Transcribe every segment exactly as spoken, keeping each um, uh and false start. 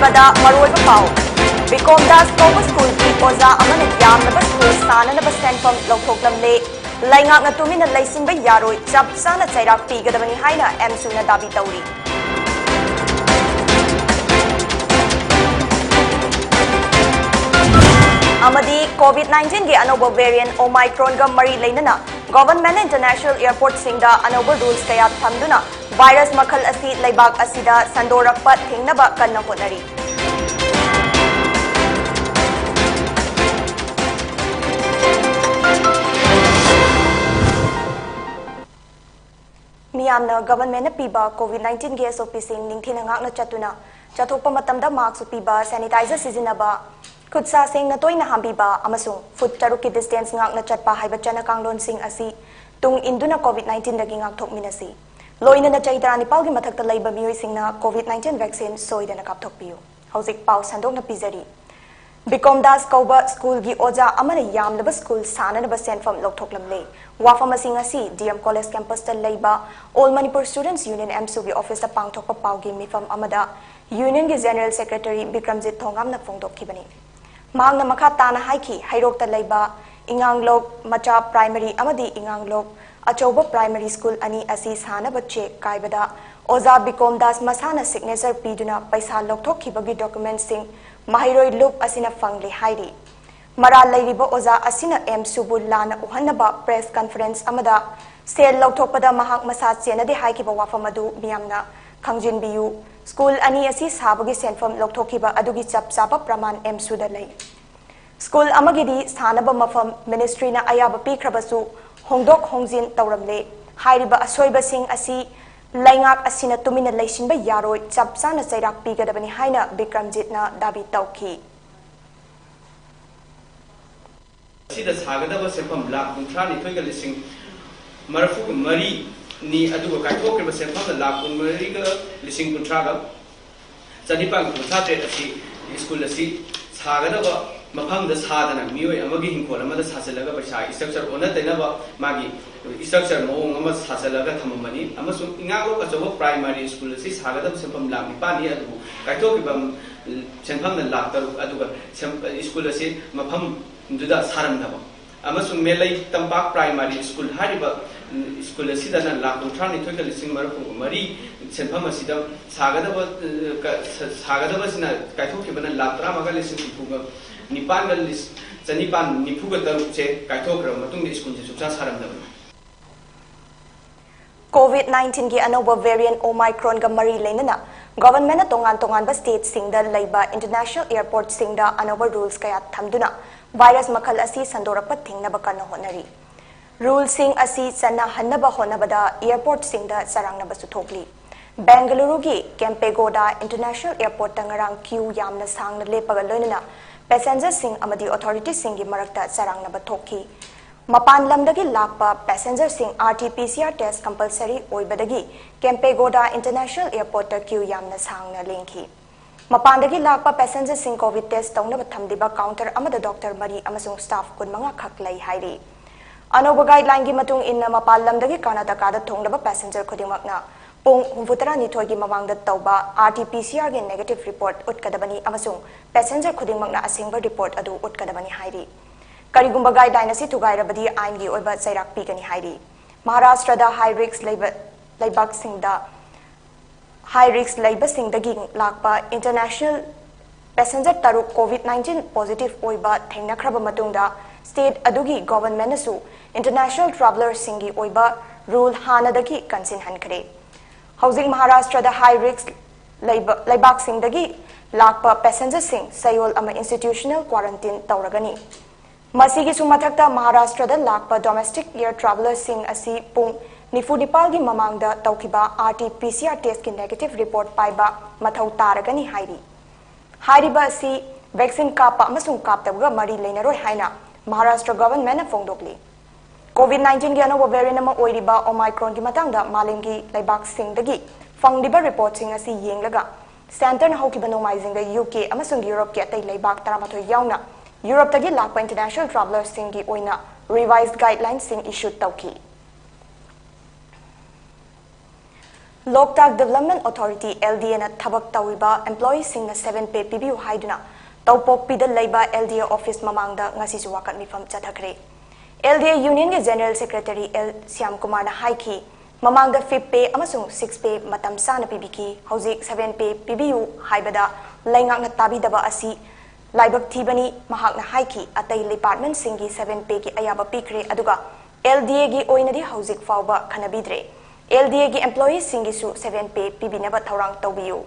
ꯄꯗ ꯃꯔꯨꯑꯣꯏꯕ ꯄꯥꯎ꯫ ꯕꯤꯀꯣꯝ ꯗꯥꯁ ꯀꯧꯕ ꯁ꯭ꯀꯨꯜꯒꯤ ꯑꯣꯖꯥ ꯑꯃꯅ ꯌꯥꯝꯂꯕ ꯁ꯭ꯀꯨꯜ ꯁꯥꯅꯅꯕ ꯁꯦꯟꯐꯝ ꯂꯧꯊꯣꯛꯂꯝꯂꯦ꯫ ꯂꯩꯉꯥꯛꯅ ꯇꯨꯃꯤꯟꯅ ꯂꯩꯁꯤꯟꯕ ꯌꯥꯔꯣꯏ, ꯆꯞ ꯆꯥꯅ ꯆꯩꯔꯥꯛ ꯄꯤꯒꯗꯕꯅꯤ ꯍꯥꯏꯅ ꯑꯦꯝꯁꯨꯅ ꯗꯥꯕꯤ ꯇꯧꯔꯤ꯫ ꯑꯃꯗꯤ ꯀꯣꯚꯤꯗ ꯅꯥꯏꯟꯇꯤꯟꯒꯤ ꯑꯅꯧꯕ ꯚꯦꯔꯤꯌꯦꯟ ꯑꯣꯃꯥꯏꯀ꯭ꯔꯣꯟꯒ ꯃꯔꯤ ꯂꯩꯅꯅ ꯒꯣꯚꯔꯟꯃꯦꯟꯠꯅ ꯏꯟꯇꯔꯅꯦꯁꯅꯦꯜ ꯑꯦꯌꯔꯄꯣꯔꯠꯁꯤꯡꯗ ꯑꯅꯧꯕ ꯔꯨꯜꯁ ꯀꯌꯥ ꯊꯝꯗꯨꯅ ꯚꯥꯏꯔꯁ ꯃꯈꯜ ꯑꯁꯤ ꯂꯩꯕꯥꯛ ꯑꯁꯤꯗ ꯁꯟꯗꯣꯔꯛꯄ ꯊꯤꯡꯅꯕ ꯀꯟꯅ ꯍꯣꯠꯅꯔꯤ꯫ ꯃꯤꯌꯥꯝꯅ ꯒꯚꯔꯟꯃꯦꯟꯠꯅ ꯄꯤꯕ ꯀꯣꯚꯤꯗ ꯅꯥꯏꯟꯇꯤꯟꯒꯤ ꯑꯦꯁ ꯑꯣ ꯄꯤꯁꯤꯡ ꯅꯤꯡꯊꯤꯅ ꯉꯥꯛꯅ ꯆꯠꯇꯨꯅ, ꯆꯠꯊꯣꯛꯄ ꯃꯇꯝꯗ ꯃꯥꯛꯁ ꯎꯞꯄꯤꯕ, ꯁꯦꯅꯤꯇꯥꯏꯖꯔ ꯁꯤꯖꯤꯟꯅꯕ, ꯈꯨꯠ ꯁꯥ ꯁꯦꯡꯅ ꯇꯣꯏꯅ ꯍꯥꯝꯕꯤꯕ ꯑꯃꯁꯨꯡ ꯐꯨꯠ ꯇꯔꯨꯛꯀꯤ ꯗꯤꯁꯇꯦꯟꯁ ꯉꯥꯛꯅ ꯆꯠꯄ ꯍꯥꯏꯕ ꯆꯠꯅ ꯀꯥꯡꯂꯣꯟꯁꯤꯡ ꯑꯁꯤ ꯇꯨꯡ ꯏꯟꯗꯨꯅ ꯀꯣꯚꯤꯗ ꯅꯥꯏꯟꯇꯤꯟꯗꯒꯤ ꯉꯥꯛꯊꯣꯛꯃꯤꯟꯅꯁꯤ꯫ ꯂꯣꯏꯅꯅ ꯆꯍꯤ ꯇꯔꯥꯅꯤꯄꯥꯜꯒꯤ ꯃꯊꯛꯇ ꯂꯩꯕ ꯃꯤꯑꯣꯏꯁꯤꯡꯅ ꯀꯣꯚꯤꯗ ꯅꯥꯏꯟꯇꯤꯟ ꯚꯦꯛꯁꯤꯟ ꯁꯣꯏꯗꯅ ꯀꯥꯞꯊꯣꯛꯄꯤꯌꯨ꯫ ꯍꯧꯖꯤꯛ ꯄꯥꯎ ꯁꯟꯗꯣꯛꯅ ꯄꯤꯖꯔꯤ꯫ ꯕꯤꯀꯣꯝ ꯗꯥꯁ ꯀꯧꯕ ꯁ꯭ꯀꯨꯜꯒꯤ ꯑꯣꯖꯥ ꯑꯃꯅ ꯌꯥꯝꯂꯕ ꯁ꯭ꯀꯨꯜ ꯁꯥꯅꯅꯕ ꯁꯦꯟꯐꯝ ꯂꯧꯊꯣꯛꯂꯝꯂꯦ꯫ ꯋꯥꯐꯝ ꯑꯁꯤ ꯉꯁꯤ ꯗꯤ ꯑꯦꯝ ꯀꯣꯂꯦꯖ ꯀꯦꯝꯄꯁꯇ ꯂꯩꯕ ꯑꯣꯜ ꯃꯅꯤꯄꯨꯔ ꯁ꯭ꯇꯨꯗꯦꯟꯠꯁ ꯌꯨꯅꯤꯌꯟ, ꯑꯦꯝꯁꯨꯒꯤ ꯑꯣꯐꯤꯁꯇ ꯄꯥꯡꯊꯣꯛꯄ ꯄꯥꯎꯒꯤ ꯃꯤꯐꯝ ꯑꯃꯗ ꯌꯨꯅꯤꯌꯟꯒꯤ ꯖꯦꯅꯔꯦꯜ ꯁꯦꯀ꯭ꯔꯦꯇꯔꯤ ꯕꯤꯀ꯭ꯔꯝꯖꯤꯠ ꯊꯣꯉꯥꯝꯅ ꯐꯣꯡꯗꯣꯛꯈꯤꯕꯅꯤ꯫ ꯃꯍꯥꯛꯅ ꯃꯈꯥ ꯇꯥꯅ ꯍꯥꯏꯈꯤ, ꯍꯩꯔꯣꯛꯇ ꯂꯩꯕ ꯏꯉꯥꯡꯂꯣꯛ ꯃꯆꯥ ꯄ꯭ꯔꯥꯏꯃꯔꯤ ꯑꯃꯗꯤ ꯏꯉꯥꯡꯂꯣꯛ ꯑꯆꯧꯕ ꯄ꯭ꯔꯥꯏꯃꯔꯤ ꯁ꯭ꯀꯨꯜ ꯑꯅꯤ ꯑꯁꯤ ꯁꯥꯅꯕ ꯆꯦꯛ ꯀꯥꯏꯕꯗ ꯑꯣꯖꯥ ꯕꯤꯀꯣꯝ ꯗꯥꯁ ꯃꯁꯥꯅ ꯁꯤꯒꯅꯦꯆꯔ ꯄꯤꯗꯨꯅ ꯄꯩꯁꯥ ꯂꯧꯊꯣꯛꯈꯤꯕꯒꯤ ꯗꯣꯀꯨꯃꯦꯟꯠꯁꯤꯡ ꯃꯍꯩꯔꯣꯏ ꯂꯨꯞ ꯑꯁꯤꯅ ꯐꯪꯂꯦ ꯍꯥꯏꯔꯤ꯫ ꯃꯔꯥꯜ ꯂꯩꯔꯤꯕ ꯑꯣꯖꯥ ꯑꯁꯤꯅ ꯑꯦꯝꯁꯨꯕꯨ ꯂꯥꯟꯅ ꯎꯍꯟꯅꯕ ꯄ꯭ꯔꯦꯁ ꯀꯟꯐꯔꯦꯟꯁ ꯑꯃꯗ ꯁꯦꯜ ꯂꯧꯊꯣꯛꯄꯗ ꯃꯍꯥꯛ ꯃꯁꯥ ꯆꯦꯟꯅꯗꯦ ꯍꯥꯏꯈꯤꯕ ꯋꯥꯐꯝ ꯑꯗꯨ ꯃꯤꯌꯥꯝꯅ ꯈꯪꯖꯤꯟꯕꯤꯌꯨ꯫ ꯁ꯭ꯀꯨꯜ ꯑꯅꯤ ꯑꯁꯤ ꯁꯥꯕꯒꯤ ꯁꯦꯟꯐꯝ ꯂꯧꯊꯣꯛꯈꯤꯕ ꯑꯗꯨꯒꯤ ꯆꯞ ꯆꯥꯕ ꯄ꯭ꯔꯃꯥꯟ ꯑꯦꯝꯁꯨꯗ ꯂꯩ꯫ ꯁ꯭ꯀꯨꯜ ꯑꯃꯒꯤꯗꯤ ꯁꯥꯅꯕ ꯃꯐꯝ ꯃꯤꯅꯤꯁꯇ꯭ꯔꯤꯅ ꯑꯌꯥꯕ ꯄꯤꯈ꯭ꯔꯕꯁꯨ ꯍꯣꯡꯗꯣꯛ ꯍꯣꯡꯖꯤꯟ ꯇꯧꯔꯝꯂꯦ꯫ ꯍꯥꯏꯔꯤꯕ ꯑꯁꯣꯏꯕꯁꯤꯡ ꯑꯁꯤ ꯂꯩꯉꯥꯛ ꯑꯁꯤꯅ ꯇꯨꯃꯤꯟꯅ ꯂꯩꯁꯤꯟꯕ ꯌꯥꯔꯣꯏ, ꯆꯞ ꯆꯥꯅ ꯆꯩꯔꯥꯛ ꯄꯤꯒꯗꯕꯅꯤ ꯍꯥꯏꯅ ꯕꯤꯀ꯭ꯔꯝꯖꯤꯠꯅ ꯗꯥꯕꯤ ꯇꯧꯈꯤ꯫ ꯑꯁꯤꯗ ꯁꯥꯒꯗꯕ ꯁꯦꯟꯐꯝ ꯂꯥꯈ ꯀꯨꯟꯊ꯭ꯔꯥ ꯅꯤꯊꯣꯏꯒ ꯂꯤꯁꯤꯡ ꯃꯔꯤꯐꯨꯒ ꯃꯔꯤꯅꯤ, ꯑꯗꯨꯒ ꯀꯥꯏꯊꯣꯛꯈ꯭ꯔꯤꯕ ꯁꯦꯟꯐꯝꯅ ꯂꯥꯈ ꯀꯨꯟꯃꯔꯤꯒ ꯂꯤꯁꯤꯡ ꯀꯨꯟꯊ꯭ꯔꯥꯒ ꯆꯅꯤꯄꯥꯟ ꯀꯨꯟꯊ꯭ꯔꯥ ꯇꯔꯦꯠ ꯑꯁꯤ ꯁ꯭ꯀꯨꯜ ꯑꯁꯤ ꯁꯥꯒꯗꯕ ꯃꯐꯝꯗ ꯁꯥꯗꯅ ꯃꯤꯑꯣꯏ ꯑꯃꯒꯤ ꯍꯤꯡꯈꯣꯜ ꯑꯃꯗ ꯁꯥꯖꯤꯜꯂꯒ ꯄꯩꯁꯥ structure ꯑꯣꯟꯅ ꯇꯩꯅꯕ ꯃꯥꯒꯤ structure ꯃꯑꯣꯡ ꯑꯃ ꯁꯥꯖꯤꯜꯂꯒ ꯊꯝꯃꯝꯕꯅꯤ꯫ ꯑꯃꯁꯨꯡ ꯏꯉꯥꯂꯣꯛ ꯑꯆꯧꯕ primary school ꯑꯁꯤ ꯁꯥꯒꯗꯕ ꯁꯦꯟꯐꯝ ꯂꯥꯈ ꯅꯤꯄꯥꯜꯅꯤ, ꯑꯗꯨꯕꯨ ꯀꯥꯏꯊꯣꯛꯈꯤꯕ ꯁꯦꯟꯐꯝꯅ ꯂꯥꯈ ꯇꯔꯨꯛ, ꯑꯗꯨꯒ ꯁꯦꯝ-, school ꯑꯁꯤ ꯃꯐꯝꯗꯨꯗ ꯁꯥꯔꯝꯗꯕ, ꯑꯃꯁꯨꯡ ꯃꯦꯂꯩ ꯇꯝꯄꯥꯛ primary school ꯍꯥꯏꯔꯤꯕ school ꯑꯁꯤꯗꯅ ꯂꯥꯈ ꯀꯨꯟꯊ꯭ꯔꯥ ꯅꯤꯊꯣꯏꯒ ꯂꯤꯁꯤꯡ ꯃꯔꯤꯐꯨ ꯃꯔꯤ ꯁꯦꯟꯐꯝ ꯑꯁꯤꯗ ꯁꯥꯒꯗꯕ, ꯑ, ꯀ-, ꯁ-, ꯁꯥꯒꯗꯕꯁꯤꯅ ꯀꯥꯏꯊꯣꯛꯈꯤꯕꯅ ꯂꯥꯈ ꯇꯔꯥꯃꯉꯥꯒ ꯂꯤꯁꯤꯡ ꯍꯨꯝꯐꯨꯒ ꯅꯤꯄꯥꯟꯒ ꯂꯤꯁ-, ꯆꯅꯤꯄꯥꯟ ꯅꯤꯐꯨꯒ ꯇꯔꯨꯛꯁꯦ ꯀꯥꯏꯊꯣꯛꯈ꯭ꯔꯕ ꯃꯇꯨꯡꯗ schoolꯁꯦ ꯁꯨꯡꯁꯥ ꯁꯥꯔꯝꯗꯕꯅꯤ꯫ COVID nineteen ꯒꯤ ꯑꯅꯧꯕ variant Omicron ꯒ ꯃꯔꯤ ꯂꯩꯅꯅ government ꯅ ꯇꯣꯉꯥꯟ ꯇꯣꯉꯥꯟꯕ state ꯁꯤꯡꯗ ꯂꯩꯕ international airport ꯁꯤꯡꯗ ꯑꯅꯧꯕ rules ꯀꯌꯥ ꯊꯝꯗꯨꯅ virus ꯃꯈꯜ ꯑꯁꯤ ꯁꯟꯗꯣꯔꯛꯄ ꯊꯤꯡꯅꯕ ꯀꯟꯅ ꯍꯣꯠꯅꯔꯤ꯫ Rule ꯁꯤꯡ ꯑꯁꯤ ꯆꯠꯅꯍꯟꯅꯕ ꯍꯣꯠꯅꯕꯗ airport ꯁꯤꯡꯗ ꯆꯔꯥꯡꯅꯕꯁꯨ ꯊꯣꯛꯂꯤ꯫ ꯕꯦꯡꯒꯂꯨꯔꯨꯒꯤ ꯀꯦꯝꯄꯦꯒꯣꯗꯥ International Airport ꯇ ꯉꯔꯥꯡ queue ꯌꯥꯝꯅ ꯁꯥꯡꯅ ꯂꯦꯞꯄꯒ ꯂꯣꯏꯅꯅ passenger ꯁꯤꯡ ꯑꯃꯗꯤ authority ꯁꯤꯡꯒꯤ ꯃꯔꯛꯇ ꯆꯔꯥꯡꯅꯕ ꯊꯣꯛꯈꯤ꯫ ꯃꯄꯥꯟ ꯂꯝꯗꯒꯤ ꯂꯥꯛꯄ passenger ꯁꯤꯡ RT-PCR test compulsory ꯑꯣꯏꯕꯗꯒꯤ ꯀꯦꯝꯄꯦꯒꯣꯗꯥ International Airport ꯇ queue ꯌꯥꯝꯅ ꯁꯥꯡꯅ ꯂꯦꯡꯈꯤ꯫ ꯃꯄꯥꯟꯗꯒꯤ ꯂꯥꯛꯄ passenger ꯁꯤꯡ COVID test ꯇꯧꯅꯕ ꯊꯝꯂꯤꯕ counter ꯑꯃꯗ doctor ꯃꯔꯤ ꯑꯃꯁꯨꯡ staff ꯀꯨꯟꯃꯉꯥ ꯈꯛ ꯂꯩ ꯍꯥꯏꯔꯤ꯫ ꯑꯅꯧꯕ guideline ꯒꯤ ꯃꯇꯨꯡ ꯏꯟꯅ ꯃꯄꯥꯟ ꯂꯝꯗꯒꯤ ꯀꯔꯅꯥꯇꯀꯥꯗ ꯊꯨꯡꯂꯕ passenger ꯈꯨꯗꯤꯡꯃꯛꯅ ꯄꯨꯡ ꯍꯨꯝꯐꯨꯇꯔꯥꯅꯤꯊꯣꯏꯒꯤ ꯃꯃꯥꯡꯗ ꯇꯧꯕ RT-PCRꯒꯤ negative report ꯎꯠꯀꯗꯕꯅꯤ ꯑꯃꯁꯨꯡ passenger ꯈꯨꯗꯤꯡꯃꯛꯅ ꯑꯁꯦꯡꯕ report ꯑꯗꯨ ꯎꯠꯀꯗꯕꯅꯤ ꯍꯥꯏꯔꯤ꯫ ꯀꯔꯤꯒꯨꯝꯕ guideline ꯑꯁꯤ ꯊꯨꯒꯥꯏꯔꯕꯗꯤ ꯑꯥꯏꯟꯒꯤ ꯑꯣꯏꯕ ꯆꯩꯔꯥꯛ ꯄꯤꯒꯅꯤ ꯍꯥꯏꯔꯤ꯫ ꯃꯍꯥꯔꯥꯁꯇ꯭ꯔꯗ high risk ꯂꯩꯕ ꯂꯩꯕꯥꯛꯁꯤꯡꯗ high risk ꯂꯩꯕꯁꯤꯡꯗꯒꯤ ꯂꯥꯛꯄ international passenger ꯇꯔꯨꯛ COVID nineteen positive ꯑꯣꯏꯕ ꯊꯦꯡꯅꯈ꯭ꯔꯕ ꯃꯇꯨꯡꯗ state ꯑꯗꯨꯒꯤ government ꯅꯁꯨ international traveller ꯁꯤꯡꯒꯤ ꯑꯣꯏꯕ rule ꯍꯥꯟꯅꯗꯒꯤ ꯀꯟꯁꯤꯟꯍꯟꯈ꯭ꯔꯦ꯫ ꯍꯧꯖꯤꯛ ꯃꯍꯥꯔꯥꯁꯇ꯭ꯔꯗ high risk ꯂꯩꯕ ꯂꯩꯕꯥꯛꯁꯤꯡꯗꯒꯤ ꯂꯥꯛꯄ passenger ꯁꯤꯡ ꯆꯌꯣꯜ ꯑꯃ institutional quarantine ꯇꯧꯔꯒꯅꯤ꯫ ꯃꯁꯤꯒꯤꯁꯨ ꯃꯊꯛꯇ ꯃꯍꯥꯔꯥꯁꯇ꯭ꯔꯗ ꯂꯥꯛꯄ domestic air traveller ꯁꯤꯡ ꯑꯁꯤ ꯄꯨꯡ ꯅꯤꯐꯨ ꯅꯤꯄꯥꯜꯒꯤ ꯃꯃꯥꯡꯗ ꯇꯧꯈꯤꯕ RT-PCR test ꯀꯤ negative report ꯄꯥꯏꯕ ꯃꯊꯧ ꯇꯥꯔꯒꯅꯤ ꯍꯥꯏꯔꯤ꯫ ꯍꯥꯏꯔꯤꯕ ꯑꯁꯤ vaccine ꯀꯥꯞꯄ ꯑꯃꯁꯨꯡ ꯀꯥꯞꯇꯕꯒ ꯃꯔꯤ ꯂꯩꯅꯔꯣꯏ ꯍꯥꯏꯅ ꯃꯍꯥꯔꯥꯁꯇ꯭ꯔ government ꯅ ꯐꯣꯡꯗꯣꯛꯂꯤ꯫ COVID nineteen ꯒꯤ ꯑꯅꯧꯕ variant ꯑꯃ ꯑꯣꯏꯔꯤꯕ Omicron ꯒꯤ ꯃꯇꯥꯡꯗ ꯃꯥꯂꯦꯝꯒꯤ ꯂꯩꯕꯥꯛꯁꯤꯡꯗꯒꯤ ꯐꯪꯂꯤꯕ report ꯁꯤꯡ ꯑꯁꯤ ꯌꯦꯡꯂꯒ centre ꯅ ꯍꯧꯈꯤꯕ ꯅꯣꯡꯃꯥꯏꯖꯤꯡꯗ UK ꯑꯃꯁꯨꯡ Europe ꯀꯤ ꯑꯇꯩ ꯂꯩꯕꯥꯛ ꯇꯔꯥꯃꯥꯊꯣꯏ ꯌꯥꯎꯅ ꯌꯨꯔꯣꯞꯇꯒꯤ ꯂꯥꯛꯄ international travellerꯁꯤꯡꯒꯤ ꯑꯣꯏꯅ revised guidelinesꯁꯤꯡ issue ꯇꯧꯈꯤ꯫ ꯂꯣꯛꯇꯥꯛ Development Authority, LDAꯅ ꯊꯕꯛ ꯇꯧꯔꯤꯕ employeeꯁꯤꯡꯅ seven pay ꯄꯤꯕꯤꯌꯨ ꯍꯥꯏꯗꯨꯅ ꯇꯧꯄꯣꯛꯄꯤꯗ ꯂꯩꯕ LDA office ꯃꯃꯥꯡꯗ ꯉꯁꯤꯁꯨ ꯋꯥꯀꯠ ꯃꯤꯐꯝ ꯆꯠꯊꯈ꯭ꯔꯦ꯫ LDA unionꯒꯤ general secretary L ꯁ꯭ꯌꯥꯝꯀꯨꯃꯥꯔꯅ ꯍꯥꯏꯈꯤ, ꯃꯃꯥꯡꯗ fifth pay ꯑꯃꯁꯨꯡ sixth pay ꯃꯇꯝ ꯆꯥꯅ ꯄꯤꯕꯤꯈꯤ, ꯍꯧꯖꯤꯛ seven pay ꯄꯤꯕꯤꯌꯨ ꯍꯥꯏꯕꯗ ꯂꯩꯉꯥꯛꯅ ꯇꯥꯕꯤꯗꯕ ꯑꯁꯤ ꯂꯥꯏꯕꯛ ꯊꯤꯕꯅꯤ꯫ ꯃꯍꯥꯛꯅ ꯍꯥꯏꯈꯤ, ꯑꯇꯩ departmentꯁꯤꯡꯒꯤ seven payꯒꯤ ꯑꯌꯥꯕ ꯄꯤꯈ꯭ꯔꯦ, ꯑꯗꯨꯒ LDAꯒꯤ ꯑꯣꯏꯅꯗꯤ ꯍꯧꯖꯤꯛ ꯐꯥꯎꯕ ꯈꯟꯅꯕꯤꯗ꯭ꯔꯦ꯫ LDAꯒꯤ employeeꯁꯤꯡꯒꯤꯁꯨ seven pay ꯄꯤꯕꯤꯅꯕ ꯊꯧꯔꯥꯡ ꯇꯧꯕꯤꯌꯨ꯫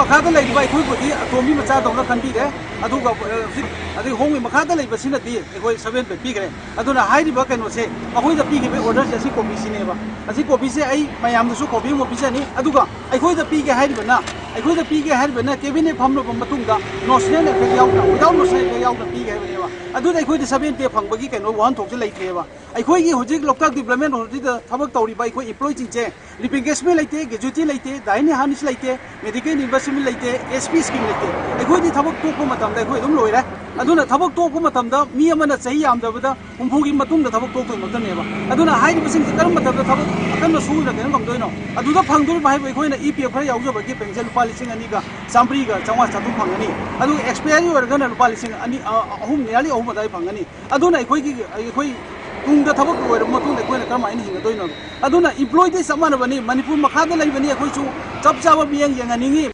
ꯃꯈꯥꯗ ꯂꯩꯔꯤꯕ ꯑꯩꯈꯣꯏꯕꯨꯗꯤ ꯑꯇꯣꯝꯕꯤ ꯃꯆꯥꯗꯧꯅ ꯈꯟꯕꯤꯔꯦ꯫ ꯑꯗꯨꯒ ꯍꯧꯖꯤꯛ ꯑꯗꯩ ꯍꯣꯡꯉꯤ ꯃꯈꯥꯗ ꯂꯩꯕꯁꯤꯅꯗꯤ ꯑꯩꯈꯣꯏ seven pay ꯄꯤꯈ꯭ꯔꯦ꯫ ꯑꯗꯨꯅ ꯍꯥꯏꯔꯤꯕ ꯀꯩꯅꯣꯁꯦ, ꯑꯩꯈꯣꯏꯗ ꯄꯤꯈꯤꯕ orderꯁꯦ ꯑꯁꯤ copyꯁꯤꯅꯦꯕ꯫ ꯑꯁꯤ copyꯁꯦ ꯑꯩ ꯃꯌꯥꯝꯗꯁꯨ copy ꯑꯃ ꯄꯤꯖꯅꯤ꯫ ꯑꯗꯨꯒ ꯑꯩꯈꯣꯏꯗ ꯄꯤꯒꯦ ꯍꯥꯏꯔꯤꯕꯅ, ꯑꯩꯈꯣꯏꯗ ꯄꯤꯒꯦ ꯍꯥꯏꯔꯤꯕꯅ cabinet ꯐꯝꯂꯕ ꯃꯇꯨꯡꯗ no sudden effect ꯌꯥꯎꯗꯅ, without no sudden effect ꯌꯥꯎꯗꯅ ꯄꯤꯒꯦ ꯍꯥꯏꯕꯅꯦꯕ꯫ ꯑꯗꯨꯗꯤ ꯑꯩꯈꯣꯏꯗꯤ seven pay ꯐꯪꯕꯒꯤ ꯀꯩꯅꯣ ꯋꯥꯍꯟꯊꯣꯛꯁꯦ ꯂꯩꯇ꯭ꯔꯦꯕ꯫ ꯑꯩꯈꯣꯏꯒꯤ ꯍꯧꯖꯤꯛ ꯂꯣꯛꯇꯥꯛ Development Authorityꯗ ꯊꯕꯛ ꯇꯧꯔꯤꯕ ꯑꯩꯈꯣꯏ employeeꯁꯤꯡꯁꯦ repayment ꯂꯩꯇꯦ, gratuity ꯂꯩꯇꯦ, dining harness ꯂꯩꯇꯦ, medical reimbursement ꯂꯩꯇꯦ, SP scheme ꯂꯩꯇꯦ꯫ ꯑꯩꯈꯣꯏꯗꯤ ꯊꯕꯛ ꯇꯣꯛꯄ ꯃꯇꯝꯗ ꯑꯩꯈꯣꯏ ꯑꯗꯨꯝ ꯂꯣꯏꯔꯦ꯫ ꯑꯗꯨꯅ ꯊꯕꯛ ꯇꯣꯛꯄ ꯃꯇꯝꯗ ꯃꯤ ꯑꯃꯅ ꯆꯍꯤ ꯌꯥꯝꯗ꯭ꯔꯕꯗ ꯍꯨꯝꯐꯨꯒꯤ ꯃꯇꯨꯡꯗ ꯊꯕꯛ ꯇꯣꯛꯇꯣꯏ ꯉꯥꯛꯇꯅꯦꯕ꯫ ꯑꯗꯨꯅ ꯍꯥꯏꯔꯤꯕꯁꯤꯡꯁꯦ ꯀꯔꯝꯕ ꯃꯇꯝꯗ ꯊꯕꯛ ꯑꯀꯟꯕ ꯁꯨꯔꯒ ꯀꯩꯅꯣ ꯉꯝꯗꯣꯏꯅꯣ? ꯑꯗꯨꯗ ꯐꯪꯗꯣꯔꯤꯕ ꯍꯥꯏꯕꯨ ꯑꯩꯈꯣꯏꯅ EPF ꯈꯔ ꯌꯥꯎꯖꯕꯒꯤ pension ꯂꯨꯄꯥ ꯂꯤꯁꯤꯡ ꯑꯅꯤꯒ ꯆꯥꯝꯃꯔꯤꯒ ꯆꯥꯝꯃꯉꯥ ꯆꯥꯇ꯭ꯔꯨꯛ ꯐꯪꯒꯅꯤ꯫ ꯑꯗꯨꯒ expiry ꯑꯣꯏꯔꯒꯅ ꯂꯨꯄꯥ ꯂꯤꯁꯤꯡ ꯑꯅꯤ, ꯑ, ꯑꯍꯨꯝ, nearly ꯑꯍꯨꯝ ꯑꯗꯥꯏ ꯐꯪꯒꯅꯤ꯫ ꯑꯗꯨꯅ ꯑꯩꯈꯣꯏꯒꯤ, ꯑꯩꯈꯣꯏ ꯇꯨꯡꯗ ꯊꯕꯛ ꯂꯣꯏꯔꯕ ꯃꯇꯨꯡꯗ ꯑꯩꯈꯣꯏꯅ ꯀꯔꯝꯍꯥꯏꯅ ꯍꯤꯡꯒꯗꯣꯏꯅꯣ? ꯑꯗꯨꯅ employeeꯗꯤ ꯆꯞ ꯃꯥꯟꯅꯕꯅꯤ, ꯃꯅꯤꯄꯨꯔ ꯃꯈꯥꯗ ꯂꯩꯕꯅꯤ ꯑꯩꯈꯣꯏꯁꯨ꯫ ꯆꯞ ꯆꯥꯕ ꯃꯤꯠꯌꯦꯡ ꯌꯦꯡꯍꯟꯅꯤꯡꯉꯤ꯫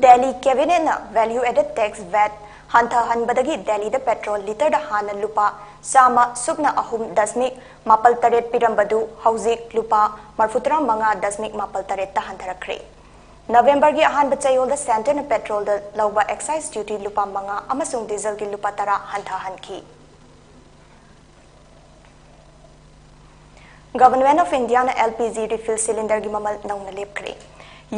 Delhi cabinetꯅ value added tax VAT ꯍꯟꯊꯍꯟꯕꯗꯒꯤ ꯗꯦꯜꯂꯤꯗ petrol litre ꯗ ꯍꯥꯟꯅ ꯂꯨꯄꯥ ꯆꯥꯝꯃ ꯁꯨꯞꯅ ꯑꯍꯨꯝ ꯗꯁꯃꯤꯛ ꯃꯥꯄꯜ ꯇꯔꯦꯠ ꯄꯤꯔꯝꯕꯗꯨ ꯍꯧꯖꯤꯛ ꯂꯨꯄꯥ ꯃꯔꯤꯐꯨꯇꯔꯥ ꯃꯉꯥ ꯗꯁꯃꯤꯛ ꯃꯥꯄꯜ ꯇꯔꯦꯠꯇ ꯍꯟꯊꯔꯛꯈ꯭ꯔꯦ꯫ Novemberꯒꯤ ꯑꯍꯥꯟꯕ ꯆꯌꯣꯜꯗ centreꯅ petrolꯗ ꯂꯧꯕ excise duty ꯂꯨꯄꯥ ꯃꯉꯥ ꯑꯃꯁꯨꯡ dieselꯒꯤ ꯂꯨꯄꯥ ꯇꯔꯥ ꯍꯟꯊꯍꯟꯈꯤ꯫ Government of Indiaꯅ LPG refill cylinderꯒꯤ ꯃꯃꯜ ꯅꯧꯅ ꯂꯦꯞꯈ꯭ꯔꯦ꯫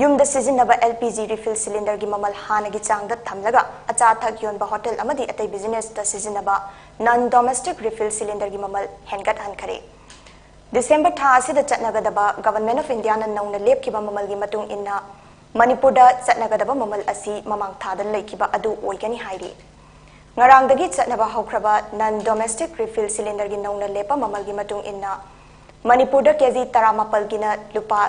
ꯌꯨꯝꯗ ꯁꯤꯖꯤꯟꯅꯕ LPG refill cylinderꯒꯤ ꯃꯃꯜ ꯍꯥꯟꯅꯒꯤ ꯆꯥꯡꯗ ꯊꯝꯂꯒ ꯑꯆꯥ ꯑꯊꯛ ꯌꯣꯟꯕ hotel ꯑꯃꯗꯤ ꯑꯇꯩ businessꯇ ꯁꯤꯖꯤꯟꯅꯕ non domestic refill cylinderꯒꯤ ꯃꯃꯜ ꯍꯦꯟꯒꯠꯍꯟꯈꯔꯦ꯫ December ꯊꯥ ꯑꯁꯤꯗ ꯆꯠꯅꯒꯗꯕ Government of Indiaꯅ ꯅꯧꯅ ꯂꯦꯞꯈꯤꯕ ꯃꯃꯜꯒꯤ ꯃꯇꯨꯡ ꯏꯟꯅ ꯃꯅꯤꯄꯨꯔꯗ ꯆꯠꯅꯒꯗꯕ ꯃꯃꯜ ꯑꯁꯤ ꯃꯃꯥꯡ ꯊꯥꯗ ꯂꯩꯈꯤꯕ ꯑꯗꯨ ꯑꯣꯏꯒꯅꯤ ꯍꯥꯏꯔꯤ꯫ ꯉꯔꯥꯡꯗꯒꯤ ꯆꯠꯅꯕ ꯍꯧꯈ꯭ꯔꯕ non domestic refill cylinderꯒꯤ ꯅꯧꯅ ꯂꯦꯞꯄ ꯃꯃꯜꯒꯤ ꯃꯇꯨꯡ ꯏꯟꯅ, ꯃꯅꯤꯄꯨꯔꯗ ꯀꯦꯖꯤ ꯇꯔꯥꯃꯥꯄꯜꯒꯤꯅ ꯂꯨꯄꯥ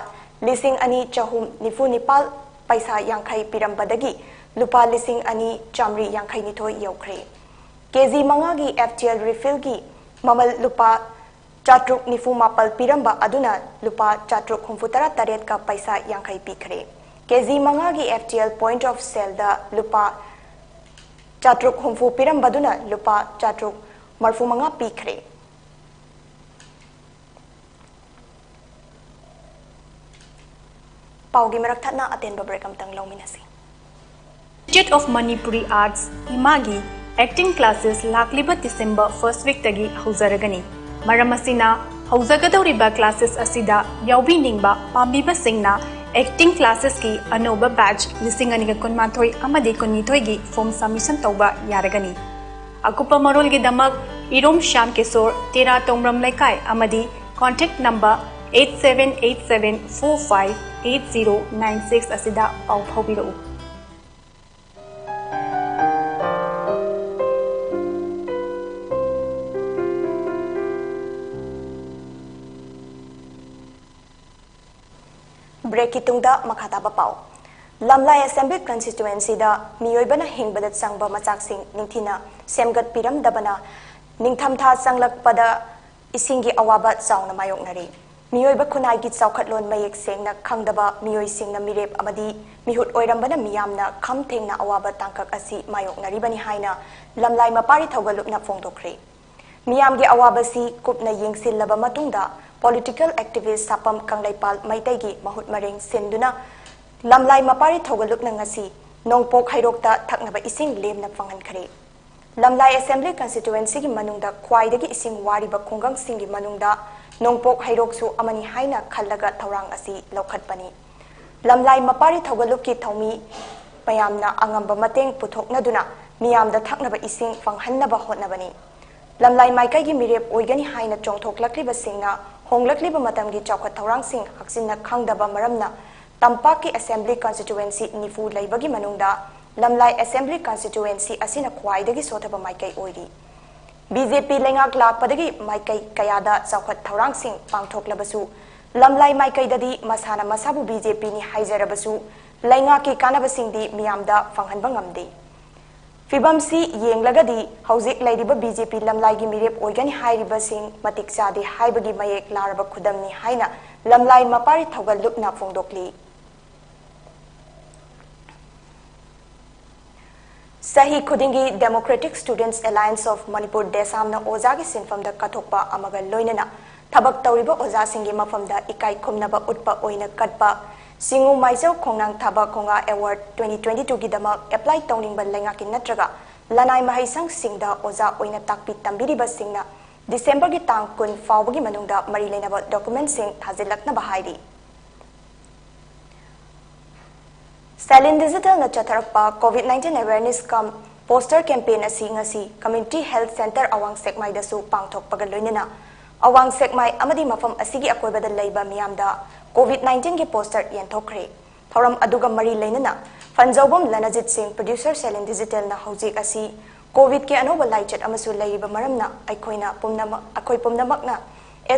ꯂꯤꯁꯤꯡ ꯑꯅꯤ ꯆꯍꯨꯝ ꯅꯤꯐꯨ ꯅꯤꯄꯥꯜ ꯄꯩꯁꯥ ꯌꯥꯡꯈꯩ ꯄꯤꯔꯝꯕꯗꯒꯤ ꯂꯨꯄꯥ ꯂꯤꯁꯤꯡ ꯑꯅꯤ ꯆꯥꯃꯔꯤ ꯌꯥꯡꯈꯩ ꯅꯤꯊꯣꯏ ꯌꯧꯈ꯭ꯔꯦ꯫ ꯀꯦꯖꯤ ꯃꯉꯥꯒꯤ F T L refillꯒꯤ ꯃꯃꯜ ꯂꯨꯄꯥ ꯆꯥꯇ꯭ꯔꯨꯛ ꯅꯤꯐꯨ ꯃꯥꯄꯜ ꯄꯤꯔꯝꯕ ꯑꯗꯨꯅ ꯂꯨꯄꯥ ꯆꯥꯇ꯭ꯔꯨꯛ ꯍꯨꯝꯐꯨ ꯇꯔꯥ ꯇꯔꯦꯠꯀ ꯄꯩꯁꯥ ꯌꯥꯡꯈꯩ ꯄꯤꯈ꯭ꯔꯦ꯫ ꯀꯦꯖꯤ ꯃꯉꯥꯒꯤ F T L point of saleꯗ ꯂꯨꯄꯥ ꯆꯥꯇ꯭ꯔꯨꯛ ꯍꯨꯝꯐꯨ ꯄꯤꯔꯝꯕꯗꯨꯅ ꯂꯨꯄꯥ ꯆꯥꯇ꯭ꯔꯨꯛ ꯃꯔꯐꯨ ꯃꯉꯥ ꯄꯤꯈ꯭ꯔꯦ꯫ ꯄꯥꯎꯒꯤ ꯃꯔꯛ ꯊꯠꯅ ꯑꯇꯦꯟꯕ break ꯑꯃꯇꯪ ꯂꯧꯃꯤꯟꯅꯁꯤ꯫ Institute of Manipuri Arts, ꯏꯃꯥꯒꯤ acting classes ꯂꯥꯛꯂꯤꯕ December first weekꯇꯒꯤ ꯍꯧꯖꯔꯒꯅꯤ꯫ ꯃꯔꯝ ꯑꯁꯤꯅ, ꯍꯧꯖꯒꯗꯧꯔꯤꯕ classes ꯑꯁꯤꯗ ꯌꯥꯎꯕꯤꯅꯤꯡꯕ ꯄꯥꯝꯕꯤꯕꯁꯤꯡꯅ acting classesꯀꯤ ꯑꯅꯧꯕ batch ꯂꯤꯁꯤꯡ ꯑꯅꯤꯒ ꯀꯨꯟꯃꯥꯊꯣꯏ ꯑꯃꯗꯤ ꯀꯨꯟꯅꯤꯊꯣꯏꯒꯤ form submission ꯇꯧꯕ ꯌꯥꯔꯒꯅꯤ꯫ ꯑꯀꯨꯞꯄ ꯃꯔꯣꯜꯒꯤꯗꯃꯛ ꯏꯔꯣꯝ ꯁ꯭ꯌꯥꯝ ꯀꯤꯁꯣꯔ, ꯇꯦꯔꯥ ꯇꯣꯡꯕ꯭ꯔꯝ ꯂꯩꯀꯥꯏ, ꯑꯃꯗꯤ contact number eight seven eight seven four five eight zero nine six ꯑꯁꯤꯗ ꯄꯥꯎ ꯐꯥꯎꯕꯤꯔꯛꯎ꯫ Breakꯀꯤ ꯇꯨꯡꯗ ꯃꯈꯥ ꯇꯥꯕ ꯄꯥꯎ꯫ ꯂꯝꯂꯥꯏ Assembly Constituencyꯗ ꯃꯤꯑꯣꯏꯕꯅ ꯍꯤꯡꯕꯗ ꯆꯪꯕ ꯃꯆꯥꯛꯁꯤꯡ ꯅꯤꯡꯊꯤꯅ ꯁꯦꯝꯒꯠꯄꯤꯔꯝꯗꯕꯅ ꯅꯤꯡꯊꯝꯊꯥ ꯆꯪꯂꯛꯄꯗ ꯏꯁꯤꯡꯒꯤ ꯑꯋꯥꯕ ꯆꯥꯎꯅ ꯃꯥꯌꯣꯛꯅꯔꯤ꯫ ꯃꯤꯑꯣꯏꯕ ꯈꯨꯟꯅꯥꯏꯒꯤ ꯆꯥꯎꯈꯠꯂꯣꯟ ꯃꯌꯦꯛ ꯁꯦꯡꯅ ꯈꯪꯗꯕ ꯃꯤꯑꯣꯏꯁꯤꯡꯅ ꯃꯤꯔꯦꯞ ꯑꯃꯗꯤ ꯃꯤꯍꯨꯠ ꯑꯣꯏꯔꯝꯕꯅ ꯃꯤꯌꯥꯝꯅ ꯈꯝ ꯊꯦꯡꯅ ꯑꯋꯥꯕ ꯇꯥꯡꯀꯛ ꯑꯁꯤ ꯃꯥꯌꯣꯛꯅꯔꯤꯕꯅꯤ ꯍꯥꯏꯅ ꯂꯝꯂꯥꯏ ꯃꯄꯥꯔꯤ ꯊꯧꯒꯜꯂꯨꯞꯅ ꯐꯣꯡꯗꯣꯛꯈ꯭ꯔꯦ꯫ ꯃꯤꯌꯥꯝꯒꯤ ꯑꯋꯥꯕꯁꯤ ꯀꯨꯞꯅ ꯌꯦꯡꯁꯤꯜꯂꯕ ꯃꯇꯨꯡꯗ political activist ꯁꯥꯄꯝ ꯀꯪꯂꯩꯄꯥꯜ ꯃꯩꯇꯩꯒꯤ ꯃꯍꯨꯠ ꯃꯔꯦꯡ ꯁꯤꯟꯗꯨꯅ ꯂꯝꯂꯥꯏ ꯃꯄꯥꯔꯤ ꯊꯧꯒꯜꯂꯨꯞꯅ ꯉꯁꯤ ꯅꯣꯡꯄꯣꯛ ꯍꯩꯔꯣꯛꯇ ꯊꯛꯅꯕ ꯏꯁꯤꯡ ꯂꯦꯝꯅ ꯐꯪꯍꯟꯈ꯭ꯔꯦ꯫ ꯂꯝꯂꯥꯏ Assembly Constituencyꯒꯤ ꯃꯅꯨꯡꯗ ꯈ꯭ꯋꯥꯏꯗꯒꯤ ꯏꯁꯤꯡ ꯋꯥꯔꯤꯕ ꯈꯨꯡꯒꯪꯁꯤꯡꯒꯤ ꯃꯅꯨꯡꯗ ꯅꯣꯡꯄꯣꯛ ꯍꯩꯔꯣꯛꯁꯨ ꯑꯃꯅꯤ ꯍꯥꯏꯅ ꯈꯜꯂꯒ ꯊꯧꯔꯥꯡ ꯑꯁꯤ ꯂꯧꯈꯠꯄꯅꯤ꯫ ꯂꯝꯂꯥꯏ ꯃꯄꯥꯔꯤ ꯊꯧꯒꯜꯂꯨꯞꯀꯤ ꯊꯧꯃꯤ ꯃꯌꯥꯝꯅ ꯑꯉꯝꯕ ꯃꯇꯦꯡ ꯄꯨꯊꯣꯛꯅꯗꯨꯅ ꯃꯤꯌꯥꯝꯗ ꯊꯛꯅꯕ ꯏꯁꯤꯡ ꯐꯪꯍꯟꯅꯕ ꯍꯣꯠꯅꯕꯅꯤ꯫ ꯂꯝꯂꯥꯏ ꯃꯥꯏꯀꯩꯒꯤ ꯃꯤꯔꯦꯞ ꯑꯣꯏꯒꯅꯤ ꯍꯥꯏꯅ ꯆꯣꯡꯊꯣꯛꯂꯛꯂꯤꯕꯁꯤꯡꯅ ꯍꯣꯡꯂꯛꯂꯤꯕ ꯃꯇꯝꯒꯤ ꯆꯥꯎꯈꯠ ꯊꯧꯔꯥꯡꯁꯤꯡ ꯍꯛꯆꯤꯟꯅ ꯈꯪꯗꯕ ꯃꯔꯝꯅ ꯇꯝꯄꯥꯛꯀꯤ assembly constituency ꯅꯤꯐꯨ ꯂꯩꯕꯒꯤ ꯃꯅꯨꯡꯗ ꯂꯝꯂꯥꯏ assembly constituency ꯑꯁꯤꯅ ꯈ꯭ꯋꯥꯏꯗꯒꯤ ꯁꯣꯊꯕ ꯃꯥꯏꯀꯩ ꯑꯣꯏꯔꯤ꯫ ꯕꯤ ꯖꯦ ꯄꯤ ꯂꯩꯉꯥꯛ ꯂꯥꯛꯄꯗꯒꯤ ꯃꯥꯏꯀꯩ ꯀꯌꯥꯗ ꯆꯥꯎꯈꯠ ꯊꯧꯔꯥꯡꯁꯤꯡ ꯄꯥꯡꯊꯣꯛꯂꯕꯁꯨ, ꯂꯝꯂꯥꯏ ꯃꯥꯏꯀꯩꯗꯗꯤ ꯃꯁꯥꯅ ꯃꯁꯥꯕꯨ ꯕꯤ ꯖꯦ ꯄꯤꯅꯤ ꯍꯥꯏꯖꯔꯕꯁꯨ ꯂꯩꯉꯥꯛꯀꯤ ꯀꯥꯟꯅꯕꯁꯤꯡꯗꯤ ꯃꯤꯌꯥꯝꯗ ꯐꯪꯍꯟꯕ ꯉꯝꯗꯦ꯫ ꯐꯤꯕꯝꯁꯤ ꯌꯦꯡꯂꯒꯗꯤ ꯍꯧꯖꯤꯛ ꯂꯩꯔꯤꯕ ꯕꯤ ꯖꯦ ꯄꯤ ꯂꯝꯂꯥꯏꯒꯤ ꯃꯤꯔꯦꯞ ꯑꯣꯏꯒꯅꯤ ꯍꯥꯏꯔꯤꯕꯁꯤꯡ ꯃꯇꯤꯛ ꯆꯥꯗꯦ ꯍꯥꯏꯕꯒꯤ ꯃꯌꯦꯛ ꯂꯥꯔꯕ ꯈꯨꯗꯝꯅꯤ ꯍꯥꯏꯅ ꯂꯝꯂꯥꯏ ꯃꯄꯥꯔꯤ ꯊꯧꯒꯜ ꯂꯨꯞꯅ ꯐꯣꯡꯗꯣꯛꯂꯤ꯫ ꯆꯍꯤ ꯈꯨꯗꯤꯡꯒꯤ Democratic Students Alliance of Manipur, ꯗꯦꯁꯥꯝꯅ ꯑꯣꯖꯥꯒꯤ ꯁꯤꯟꯐꯝꯗ ꯀꯠꯊꯣꯛꯄ ꯑꯃꯒ ꯂꯣꯏꯅꯅ ꯊꯕꯛ ꯇꯧꯔꯤꯕ ꯑꯣꯖꯥꯁꯤꯡꯒꯤ ꯃꯐꯝꯗ ꯏꯀꯥꯏ ꯈꯨꯝꯅꯕ ꯎꯠꯄ ꯑꯣꯏꯅ ꯀꯠꯄ ꯆꯤꯡꯉꯨ ꯃꯥꯏꯖꯧ ꯈꯣꯡꯅꯥꯡ ꯊꯥꯕ ꯈꯣꯡꯉꯥ award twenty twenty-two ꯒꯤꯗꯃꯛ apply ꯇꯧꯅꯤꯡꯕ ꯂꯩꯉꯥꯛꯀꯤ ꯅꯠꯇ꯭ꯔꯒ ꯂꯅꯥꯏ ꯃꯍꯩꯁꯪꯁꯤꯡꯗ ꯑꯣꯖꯥ ꯑꯣꯏꯅ ꯇꯥꯛꯄꯤ ꯇꯝꯕꯤꯔꯤꯕꯁꯤꯡꯅ ꯗꯤꯁꯦꯝꯕꯔꯒꯤ ꯇꯥꯡ ꯀꯨꯟ ꯐꯥꯎꯕꯒꯤ ꯃꯅꯨꯡꯗ ꯃꯔꯤ ꯂꯩꯅꯕ document ꯁꯤꯡ ꯊꯥꯖꯤꯜꯂꯛꯅꯕ ꯍꯥꯏꯔꯤ꯫ ꯁꯦꯂꯤꯟ ꯗꯤꯖꯤꯇꯦꯜꯅ ꯆꯠꯊꯔꯛꯄ COVID nineteen awareness cum poster campaign ꯑꯁꯤ ꯉꯁꯤ Community Health Centre ꯑꯋꯥꯡ ꯁꯦꯛꯃꯥꯏꯗꯁꯨ ꯄꯥꯡꯊꯣꯛꯄꯒ ꯂꯣꯏꯅꯅ ꯑꯋꯥꯡ ꯁꯦꯛꯃꯥꯏ ꯑꯃꯗꯤ ꯃꯐꯝ ꯑꯁꯤꯒꯤ ꯑꯀꯣꯏꯕꯗ ꯂꯩꯕ ꯃꯤꯌꯥꯝꯗ COVID nineteen ꯒꯤ poster ꯌꯦꯟꯊꯣꯛꯈ꯭ꯔꯦ꯫ ꯊꯧꯔꯝ ꯑꯗꯨꯒ ꯃꯔꯤ ꯂꯩꯅꯅ ꯐꯟꯖꯧꯕꯝ ꯂꯅꯖꯤꯠ ꯁꯤꯡ, producer ꯁꯦꯂꯤꯟ ꯗꯤꯖꯤꯇꯦꯜꯅ ꯍꯧꯖꯤꯛ ꯑꯁꯤ COVID ꯀꯤ ꯑꯅꯧꯕ ꯂꯥꯏꯆꯠ ꯑꯃꯁꯨ ꯂꯩꯔꯤꯕ ꯃꯔꯝꯅ ꯑꯩꯈꯣꯏꯅ ꯄꯨꯝꯅꯃꯛ, ꯑꯩꯈꯣꯏ ꯄꯨꯝꯅꯃꯛꯅ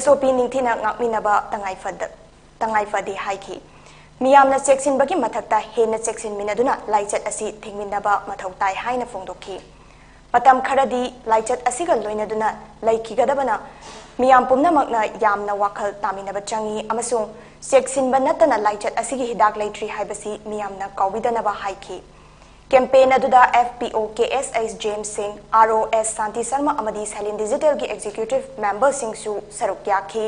S O P ꯅꯤꯡꯊꯤꯅ ꯉꯥꯛꯃꯤꯟꯅꯕ ꯇꯉꯥꯏ ꯐꯗ-, ꯇꯉꯥꯏ ꯐꯗꯦ ꯍꯥꯏꯈꯤ꯫ ꯃꯤꯌꯥꯝꯅ ꯆꯦꯛꯁꯤꯟꯕꯒꯤ ꯃꯊꯛꯇ ꯍꯦꯟꯅ ꯆꯦꯛꯁꯤꯟꯃꯤꯟꯅꯗꯨꯅ ꯂꯥꯏꯆꯠ ꯑꯁꯤ ꯊꯤꯡꯃꯤꯟꯅꯕ ꯃꯊꯧ ꯇꯥꯏ ꯍꯥꯏꯅ ꯐꯣꯡꯗꯣꯛꯈꯤ꯫ ꯃꯇꯝ ꯈꯔꯗꯤ ꯂꯥꯏꯆꯠ ꯑꯁꯤꯒ ꯂꯣꯏꯅꯗꯨꯅ ꯂꯩꯈꯤꯒꯗꯕꯅ ꯃꯤꯌꯥꯝ ꯄꯨꯝꯅꯃꯛꯅ ꯌꯥꯝꯅ ꯋꯥꯈꯜ ꯇꯥꯃꯤꯟꯅꯕ ꯆꯪꯏ ꯑꯃꯁꯨꯡ ꯆꯦꯛꯁꯤꯟꯕ ꯅꯠꯇꯅ ꯂꯥꯏꯆꯠ ꯑꯁꯤꯒꯤ ꯍꯤꯗꯥꯛ ꯂꯩꯇ꯭ꯔꯤ ꯍꯥꯏꯕꯁꯤ ꯃꯤꯌꯥꯝꯅ ꯀꯥꯎꯕꯤꯗꯅꯕ ꯍꯥꯏꯈꯤ꯫ Campaign ꯑꯗꯨꯗ F P O K S H James ꯁꯤꯡ, R O S ꯁꯥꯟꯇꯤ ꯁꯔꯃ ꯑꯃꯗꯤ ꯁꯦꯂꯤꯟ ꯗꯤꯖꯤꯇꯦꯜꯒꯤ executive member ꯁꯤꯡꯁꯨ ꯁꯔꯨꯛ ꯌꯥꯈꯤ꯫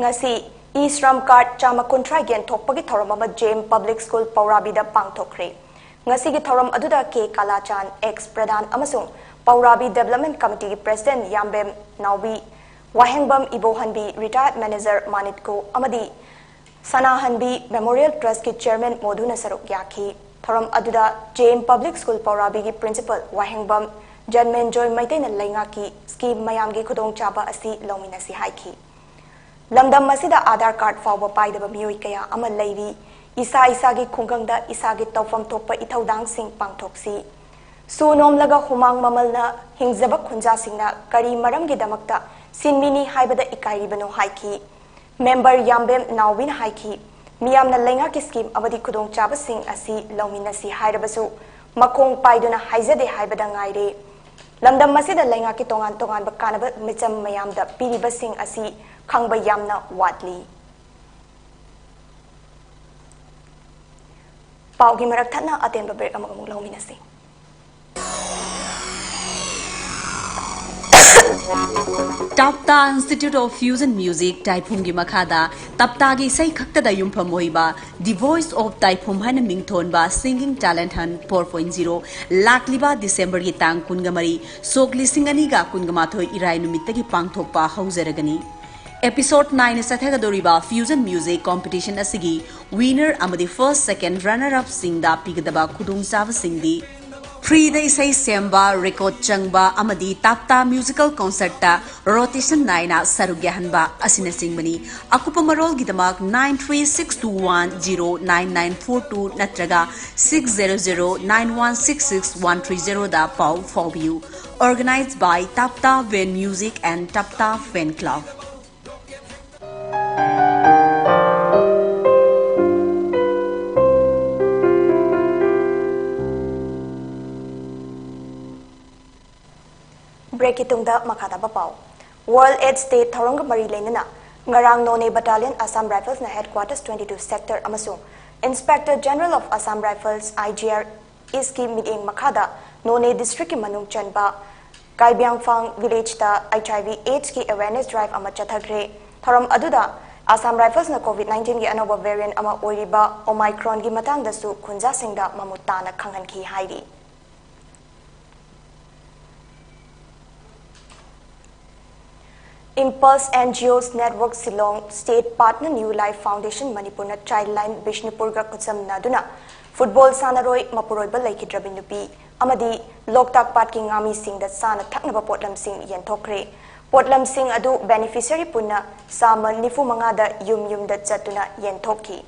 ꯉꯁꯤ E-Shram card ꯆꯥꯝꯃ ꯀꯨꯟꯊ꯭ꯔꯥ ꯌꯦꯟꯊꯣꯛꯄꯒꯤ ꯊꯧꯔꯝ ꯑꯃ J M Public School ꯄꯧꯔꯥꯕꯤꯗ ꯄꯥꯡꯊꯣꯛꯈ꯭ꯔꯦ꯫ ꯉꯁꯤꯒꯤ ꯊꯧꯔꯝ ꯑꯗꯨꯗ K ꯀꯥꯂꯥꯆꯥꯟ, ex ꯄ꯭ꯔꯙꯥꯟ ꯑꯃꯁꯨꯡ ꯄꯧꯔꯥꯕꯤ Development Committee ꯒꯤ President ꯌꯥꯝꯕꯦꯝ ꯅꯥꯎꯕꯤ, ꯋꯥꯍꯦꯡꯕꯝ ꯏꯕꯣꯍꯟꯕꯤ, retired manager ꯃꯥꯅꯤꯛꯀꯣ ꯑꯃꯗꯤ ꯁꯅꯥꯍꯟꯕꯤ Memorial Trust ꯀꯤ Chairman ꯃꯣꯗꯨꯅ ꯁꯔꯨꯛ ꯌꯥꯈꯤ꯫ ꯊꯧꯔꯝ ꯑꯗꯨꯗ J M Public School ꯄꯧꯔꯥꯕꯤꯒꯤ Principal ꯋꯥꯍꯦꯡꯕꯝ ꯖꯟꯃꯦꯟꯖꯣꯏ ꯃꯩꯇꯩꯅ ꯂꯩꯉꯥꯛꯀꯤ ꯁ꯭ꯀꯤꯝ ꯃꯌꯥꯝꯒꯤ ꯈꯨꯗꯣꯡꯆꯥꯕ ꯑꯁꯤ ꯂꯧꯃꯤꯟꯅꯁꯤ ꯍꯥꯏꯈꯤ꯫ ꯂꯝꯗꯝ ꯑꯁꯤꯗ ꯑꯥꯙꯥꯔ ꯀꯥꯔꯗ ꯐꯥꯎꯕ ꯄꯥꯏꯗꯕ ꯃꯤꯑꯣꯏ ꯀꯌꯥ ꯑꯃ ꯂꯩꯔꯤ꯫ ꯏꯁꯥ ꯏꯁꯥꯒꯤ ꯈꯨꯡꯒꯪꯗ ꯏꯁꯥꯒꯤ ꯇꯧꯐꯝ ꯊꯣꯛꯄ ꯏꯊꯧꯗꯥꯡꯁꯤꯡ ꯄꯥꯡꯊꯣꯛꯁꯤ꯫ ꯁꯨ ꯅꯣꯝꯂꯒ ꯍꯨꯃꯥꯡ ꯃꯃꯜꯅ ꯍꯤꯡꯖꯕ ꯈꯨꯟꯖꯥꯁꯤꯡꯅ ꯀꯔꯤ ꯃꯔꯝꯒꯤꯗꯃꯛꯇ ꯁꯤꯟꯃꯤꯅꯤ ꯍꯥꯏꯕꯗ ꯏꯀꯥꯏꯔꯤꯕꯅꯣ ꯍꯥꯏꯈꯤ꯫ ꯃꯦꯝꯕꯔ ꯌꯥꯝꯕꯦꯝ ꯅꯥꯎꯕꯤꯅ ꯍꯥꯏꯈꯤ, ꯃꯤꯌꯥꯝꯅ ꯂꯩꯉꯥꯛꯀꯤ ꯁ꯭ꯀꯤꯝ ꯑꯃꯗꯤ ꯈꯨꯗꯣꯡꯆꯥꯕꯁꯤꯡ ꯑꯁꯤ ꯂꯧꯃꯤꯟꯅꯁꯤ ꯍꯥꯏꯔꯕꯁꯨ ꯃꯈꯣꯡ ꯄꯥꯏꯗꯨꯅ ꯍꯥꯏꯖꯗꯦ ꯍꯥꯏꯕꯗ ꯉꯥꯏꯔꯦ꯫ ꯂꯝꯗꯝ ꯑꯁꯤꯗ ꯂꯩꯉꯥꯛꯀꯤ ꯇꯣꯉꯥꯟ ꯇꯣꯉꯥꯟꯕ ꯀꯥꯟꯅꯕ ꯃꯤꯆꯝ ꯃꯌꯥꯝꯗ ꯄꯤꯔꯤꯕꯁꯤꯡ ꯑꯁꯤ ꯈꯪꯕ ꯌꯥꯝꯅ ꯋꯥꯠꯂꯤ꯫ ꯄꯥꯎꯒꯤ ꯃꯔꯛ ꯊꯠꯅ ꯑꯇꯦꯟꯕ ꯕ꯭ꯔꯦꯛ ꯑꯃꯒ ꯑꯃꯨꯛ ꯂꯧꯃꯤꯟꯅꯁꯤ꯫ ꯇꯥꯞꯇꯥ Institute of Fusion Music ꯇꯥꯏꯐꯨꯝꯒꯤ ꯃꯈꯥꯗ ꯇꯞꯇꯥꯒꯤ ꯏꯁꯩ ꯈꯛꯇꯗ ꯌꯨꯝꯐꯝ ꯑꯣꯏꯕ The Voice of ꯇꯥꯏꯐꯨꯝ ꯍꯥꯏꯅ ꯃꯤꯡꯊꯣꯟꯕ Singing Talent Hunt four point zero ꯂꯥꯛꯂꯤꯕ ꯗꯤꯁꯦꯝꯕꯔꯒꯤ ꯇꯥꯡ ꯀꯨꯟꯒ ꯃꯔꯤ, ꯁꯣꯛ ꯂꯤꯁꯤꯡ ꯑꯅꯤꯒ ꯀꯨꯟꯒ ꯃꯥꯊꯣꯏ ꯏꯔꯥꯏ ꯅꯨꯃꯤꯠꯇꯒꯤ ꯄꯥꯡꯊꯣꯛꯄ ꯍꯧꯖꯔꯒꯅꯤ꯫ Episode nine ꯆꯠꯊꯒꯗꯧꯔꯤꯕ Fusion Music Competition ꯑꯁꯤꯒꯤ winner ꯑꯃꯗꯤ first, second, runner up ꯁꯤꯡꯗ ꯄꯤꯒꯗꯕ ꯈꯨꯗꯣꯡꯆꯥꯕꯁꯤꯡꯗꯤ: ꯐ꯭ꯔꯤꯗ ꯏꯁꯩ ꯁꯦꯝꯕ, ꯔꯦꯀꯣꯔꯗ ꯆꯪꯕ ꯑꯃꯗꯤ ꯇꯥꯞꯇꯥ ꯃ꯭ꯌꯨꯖꯤꯀꯦꯜ ꯀꯟꯁꯔꯠꯇ ꯔꯣꯇꯦꯁꯟ ꯅꯥꯏꯅ ꯁꯔꯨꯛ ꯌꯥꯍꯟꯕ ꯑꯁꯤꯅꯆꯤꯡꯕꯅꯤ꯫ ꯑꯀꯨꯞꯄ ꯃꯔꯣꯜꯒꯤꯗꯃꯛ nine three six two one zero nine nine four two ꯅꯠꯇ꯭ꯔꯒ six zero zero nine one six six one three zero ꯗ ꯄꯥꯎ ꯐꯥꯎꯕꯤꯌꯨ꯫ Organized by Tapta Van Music and Tapta Fan Club. ꯕ꯭ꯔꯦꯛꯀꯤ ꯇꯨꯡꯗ ꯃꯈꯥ ꯇꯥꯕ ꯄꯥꯎ꯫ World AIDS Day ꯊꯧꯔꯝꯒ ꯃꯔꯤ ꯂꯩꯅꯅ ꯉꯔꯥꯡ ꯅꯣꯅꯦ Battalion Assam Riflesꯅ Headquarters twenty two Sector ꯑꯃꯁꯨꯡ Inspector General of Assam Rifles, I G R, ꯏꯁꯀꯤ ꯃꯤꯠꯌꯦꯡ ꯃꯈꯥꯗ ꯅꯣꯅꯦ ꯗꯤꯁꯇ꯭ꯔꯤꯛꯀꯤ ꯃꯅꯨꯡ ꯆꯟꯕ ꯀꯥꯏꯕ꯭ꯌꯥꯡꯐꯥꯡ ꯚꯤꯂꯦꯖꯇ H I V AIDS ꯀꯤ awareness drive ꯑꯃ ꯆꯠꯊꯈ꯭ꯔꯦ꯫ ꯊꯧꯔꯝ ꯑꯗꯨꯗ Assam Riflesꯅ COVID nineteen ꯒꯤ ꯑꯅꯧꯕ variant ꯑꯃ ꯑꯣꯏꯔꯤꯕ Omicronꯒꯤ ꯃꯇꯥꯡꯗꯁꯨ ꯈꯨꯟꯖꯥꯁꯤꯡꯗ ꯃꯃꯨꯠ ꯇꯥꯅ ꯈꯪꯍꯟꯈꯤ ꯍꯥꯏꯔꯤ꯫ Impulse NGOs Network Shillong, State Partner New Life Foundation ꯃꯅꯤꯄꯨꯔꯅ Childline ꯕꯤꯁꯅꯨꯄꯨꯔꯒ ꯈꯨꯠꯁꯝꯅꯗꯨꯅ ꯐꯨꯠꯕꯣꯜ ꯁꯥꯟꯅꯔꯣꯏ ꯃꯄꯨꯔꯣꯏꯕ ꯂꯩꯈꯤꯗ꯭ꯔꯕꯤ ꯅꯨꯄꯤ ꯑꯃꯗꯤ ꯂꯣꯛꯇꯥꯛ ꯄꯥꯠꯀꯤ ꯉꯥꯃꯤꯁꯤꯡꯗ ꯆꯥꯅ ꯊꯛꯅꯕ ꯄꯣꯠꯂꯝꯁꯤꯡ ꯌꯦꯟꯊꯣꯛꯈ꯭ꯔꯦ꯫ ꯄꯣꯠꯂꯝꯁꯤꯡ ꯑꯗꯨ beneficiary ꯄꯨꯟꯅ ꯆꯥꯝꯃ ꯅꯤꯐꯨ ꯃꯉꯥꯗ ꯌꯨꯝ ꯌꯨꯝꯗ ꯆꯠꯇꯨꯅ ꯌꯦꯟꯊꯣꯛꯈꯤ꯫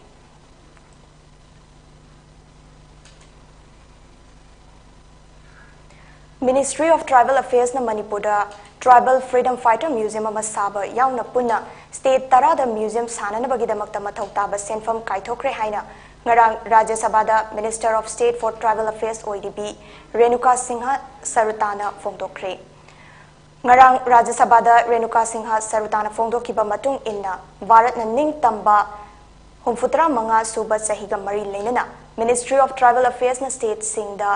Ministry of Tribal Affairsꯅ ꯃꯅꯤꯄꯨꯔꯗ Tribal Freedom Fighter Museum ꯑꯃ ꯁꯥꯕ ꯌꯥꯎꯅ ꯄꯨꯟꯅ state ꯇꯔꯥꯗ museum ꯁꯥꯅꯅꯕꯒꯤꯗꯃꯛꯇ ꯃꯊꯧ ꯇꯥꯕ ꯁꯦꯟꯐꯝ ꯀꯥꯏꯊꯣꯛꯈ꯭ꯔꯦ ꯍꯥꯏꯅ ꯉꯔꯥꯡ ꯔꯥꯖ꯭ꯌ ꯁꯚꯥꯗ Minister of State for Tribal Affairs ꯑꯣꯏꯔꯤꯕꯤ Renuka Singh ꯁꯔꯨꯇꯥꯅ ꯐꯣꯡꯗꯣꯛꯈ꯭ꯔꯦ꯫ ꯉꯔꯥꯡ ꯔꯥꯖ꯭ꯌ ꯁꯚꯥꯗ ꯔꯦꯅꯨꯀꯥ ꯁꯤꯡꯍ ꯁꯔꯨꯇꯥꯅ ꯐꯣꯡꯗꯣꯛꯈꯤꯕ ꯃꯇꯨꯡ ꯏꯟꯅ, ꯚꯥꯔꯠꯅ ꯅꯤꯡꯇꯝꯕ ꯍꯨꯝꯐꯨꯇꯔꯥ ꯃꯉꯥ ꯁꯨꯕ ꯆꯍꯤꯒ ꯃꯔꯤ ꯂꯩꯅꯅ Ministry of Tribal Affairsꯅ stateꯁꯤꯡꯗ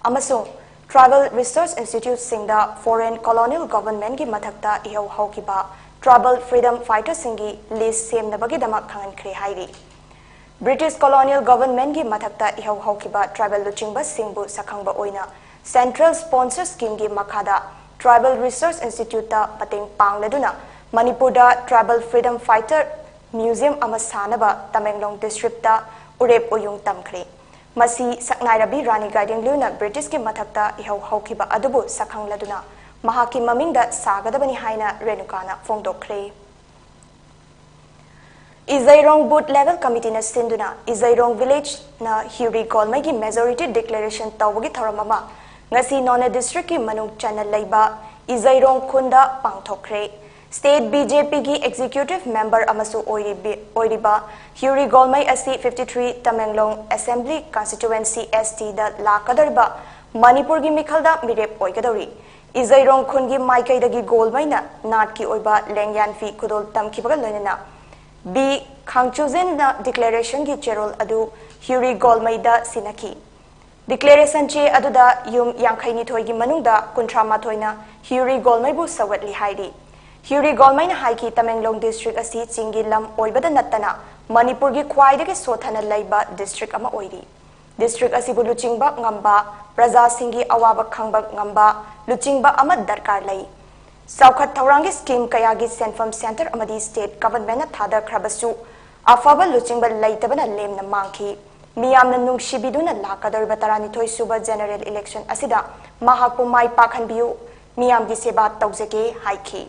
ꯑꯃꯁꯨꯡ tribal research instituteꯁꯤꯡꯗ foreign colonial governmentꯀꯤ ꯃꯊꯛꯇ ꯏꯍꯧ ꯍꯧꯈꯤꯕ tribal freedom fighterꯁꯤꯡꯒꯤ list ꯁꯦꯝꯅꯕꯒꯤꯗꯃꯛ ꯈꯪꯍꯟꯈ꯭ꯔꯦ ꯍꯥꯏꯔꯤ꯫ British colonial governmentꯀꯤ ꯃꯊꯛꯇ ꯏꯍꯧ ꯍꯧꯈꯤꯕ tribal ꯂꯨꯆꯤꯡꯕꯁꯤꯡꯕꯨ ꯁꯛꯈꯪꯕ ꯑꯣꯏꯅ Central Sponsor Schemeꯒꯤ ꯃꯈꯥꯗ Tribal Research Instituteꯇ ꯃꯇꯦꯡ ꯄꯥꯡꯂꯗꯨꯅ ꯃꯅꯤꯄꯨꯔꯗ Tribal Freedom Fighter Museum ꯑꯃ ꯁꯥꯅꯕ ꯇꯃꯦꯡꯂꯣꯡ districtꯇ ꯎꯔꯦꯞ ꯎꯌꯨꯡ ꯇꯝꯈ꯭ꯔꯦ꯫ ꯃꯁꯤ ꯁꯛꯅꯥꯏꯔꯕꯤ ꯔꯥꯅꯤ ꯒꯥꯏꯗꯤꯡꯂꯨꯅ Britishꯀꯤ ꯃꯊꯛꯇ ꯏꯍꯧ ꯍꯧꯈꯤꯕ ꯑꯗꯨꯕꯨ ꯁꯛꯈꯪꯂꯗꯨꯅ ꯃꯍꯥꯛꯀꯤ ꯃꯃꯤꯡꯗ ꯁꯥꯒꯗꯕꯅꯤ ꯍꯥꯏꯅ ꯔꯦꯅꯨꯀꯥꯅ ꯐꯣꯡꯗꯣꯛꯈ꯭ꯔꯦ꯫ ꯏꯖꯩꯔꯣꯡ Booth Level Committeeꯅ ꯁꯤꯟꯗꯨꯅ ꯏꯖꯩꯔꯣꯡ villageꯅ ꯍꯤꯎꯔꯤ ꯒꯣꯜꯃꯩꯒꯤ majority declaration ꯇꯧꯕꯒꯤ ꯊꯧꯔꯝ ꯑꯃ ꯉꯁꯤ ꯅꯣꯅꯦ districtꯀꯤ ꯃꯅꯨꯡ ꯆꯟꯅ ꯂꯩꯕ ꯏꯖꯩꯔꯣꯡ ꯈꯨꯟꯗ ꯄꯥꯡꯊꯣꯛꯈ꯭ꯔꯦ꯫ State BJPꯒꯤ executive member ꯑꯃꯁꯨ ꯑꯣꯏꯔꯤꯕꯤ-, ꯑꯣꯏꯔꯤꯕ ꯍꯤꯎꯔꯤ ꯒꯣꯜꯃꯩ ꯑꯁꯤ fifty three Tamenglong Assembly Constituency STꯗ ꯂꯥꯛꯀꯗꯧꯔꯤꯕ ꯃꯅꯤꯄꯨꯔꯒꯤ ꯃꯤꯈꯜꯗ ꯃꯤꯔꯦꯞ ꯑꯣꯏꯒꯗꯧꯔꯤ꯫ ꯏꯖꯩꯔꯣꯡ ꯈꯨꯟꯒꯤ ꯃꯥꯏꯀꯩꯗꯒꯤ ꯒꯣꯜꯃꯩꯅ ꯅꯥꯠꯀꯤ ꯑꯣꯏꯕ ꯂꯦꯡꯌꯥꯟ ꯐꯤ ꯈꯨꯗꯣꯜ ꯇꯝꯈꯤꯕꯒ ꯂꯣꯏꯅꯅ ꯕꯤ ꯈꯥꯡꯆꯨꯖꯤꯟꯅ declarationꯒꯤ ꯆꯦꯔꯣꯜ ꯑꯗꯨ ꯍꯤꯎꯔꯤ ꯒꯣꯜꯃꯩꯗ ꯁꯤꯟꯅꯈꯤ꯫ Declaration ꯆꯦ ꯑꯗꯨꯗ ꯌꯨꯝ ꯌꯥꯡꯈꯩ ꯅꯤꯊꯣꯏꯒꯤ ꯃꯅꯨꯡꯗ ꯀꯨꯟꯊ꯭ꯔꯥ ꯃꯥꯊꯣꯏꯅ ꯍꯤꯎꯔꯤ ꯒꯣꯜꯃꯩꯕꯨ ꯁꯧꯒꯠꯂꯤ ꯍꯥꯏꯔꯤ꯫ ꯍꯤꯎꯔꯤ ꯒꯣꯜꯃꯩꯅ ꯍꯥꯏꯈꯤ, ꯇꯃꯦꯡꯂꯣꯡ district ꯑꯁꯤ ꯆꯤꯡꯒꯤ ꯂꯝ ꯑꯣꯏꯕꯗ ꯅꯠꯇꯅ ꯃꯅꯤꯄꯨꯔꯒꯤ ꯈ꯭ꯋꯥꯏꯗꯒꯤ ꯁꯣꯠꯊꯅ ꯂꯩꯕ district ꯑꯃ ꯑꯣꯏꯔꯤ꯫ District ꯑꯁꯤꯕꯨ ꯂꯨꯆꯤꯡꯕ ꯉꯝꯕ, ꯄ꯭ꯔꯖꯥꯁꯤꯡꯒꯤ ꯑꯋꯥꯕ ꯈꯪꯕ ꯉꯝꯕ ꯂꯨꯆꯤꯡꯕ ꯑꯃ ꯗꯔꯀꯥꯔ ꯂꯩ꯫ ꯆꯥꯎꯈꯠ ꯊꯧꯔꯥꯡꯒꯤ scheme ꯀꯌꯥꯒꯤ ꯁꯦꯟꯐꯝ centre ꯑꯃꯗꯤ state governmentꯅ ꯊꯥꯗꯈ꯭ꯔꯕꯁꯨ ꯑꯐꯕ ꯂꯨꯆꯤꯡꯕ ꯂꯩꯇꯕꯅ ꯂꯦꯝꯅ ꯃꯥꯡꯈꯤ꯫ ꯃꯤꯌꯥꯝꯅ ꯅꯨꯡꯁꯤꯕꯤꯗꯨꯅ ꯂꯥꯛꯀꯗꯧꯔꯤꯕ ꯇꯔꯥꯅꯤꯊꯣꯏ ꯁꯨꯕ general election ꯑꯁꯤꯗ ꯃꯍꯥꯛꯄꯨ ꯃꯥꯏ ꯄꯥꯛꯍꯟꯕꯤꯌꯨ, ꯃꯤꯌꯥꯝꯒꯤ ꯁꯦꯕꯥ ꯇꯧꯖꯒꯦ ꯍꯥꯏꯈꯤ꯫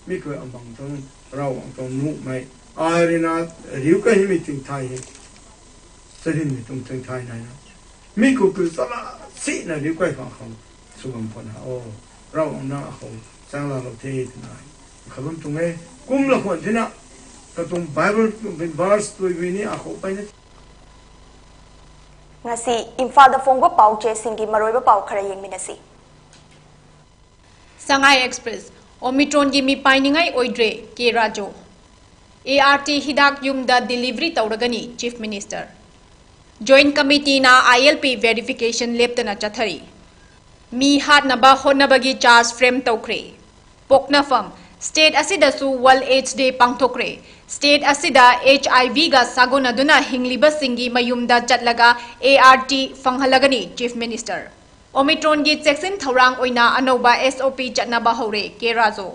မိကွယ်အမောင်တုံး ရဝ်အောင်တုံး နုမိုင် အာရနာ ရူကဟိမီတင်ထိုင်ဟိ စရင်မီတုံးတင်ထိုင်နိုင်နော် မိကွယ်ကစလာ စိတ်နဲ့ ရူကဟိဖန်ခံ သူကံဖနာ အို ရဝ်အောင်နာ အဟို စံလာလို့ သေးတနာ ခလုံးတုံး အဲ ကုမ်လခွန် တင်နာ ကတုံး Bible verse တွေ ဝိနည်း အဟို ပိုင်နဲ့ Ngasi Imphalꯗ ꯐꯣꯡꯕ ꯄꯥꯎ ꯆꯦꯁꯤꯡꯒꯤ ꯃꯔꯨꯑꯣꯏꯕ ꯄꯥꯎ ꯈꯔ ꯌꯦꯡꯃꯤꯟꯅꯁꯤ꯫ Sangai Express, Omicronꯒꯤ ꯃꯤꯄꯥꯏꯅꯤꯡꯉꯥꯏ ꯑꯣꯏꯗ꯭ꯔꯦ, K Rajo꯫ ART ꯍꯤꯗꯥꯛ ꯌꯨꯝꯗ delivery ꯇꯧꯔꯒꯅꯤ, Chief Minister꯫ Joint Committeeꯅ ILP verification ꯂꯦꯞꯇꯅ ꯆꯠꯊꯔꯤ꯫ ꯃꯤ ꯍꯥꯠꯅꯕ ꯍꯣꯠꯅꯕꯒꯤ charge frame ꯇꯧꯈ꯭ꯔꯦ꯫ ꯄꯣꯛꯅꯐꯝ, state ꯑꯁꯤꯗꯁꯨ World AIDS Day ꯄꯥꯡꯊꯣꯛꯈ꯭ꯔꯦ꯫ State ꯑꯁꯤꯗ HIVꯒ ꯁꯥꯒꯣꯟꯅꯗꯨꯅ ꯍꯤꯡꯂꯤꯕꯁꯤꯡꯒꯤ ꯃꯌꯨꯝꯗ ꯆꯠꯂꯒ ART ꯐꯪꯍꯜꯂꯒꯅꯤ, Chief Minister꯫ Omicronꯒꯤ ꯆꯦꯛꯁꯤꯟ ꯊꯧꯔꯥꯡ ꯑꯣꯏꯅ ꯑꯅꯧꯕ SOP ꯆꯠꯅꯕ ꯍꯧꯔꯦ, K Rajo꯫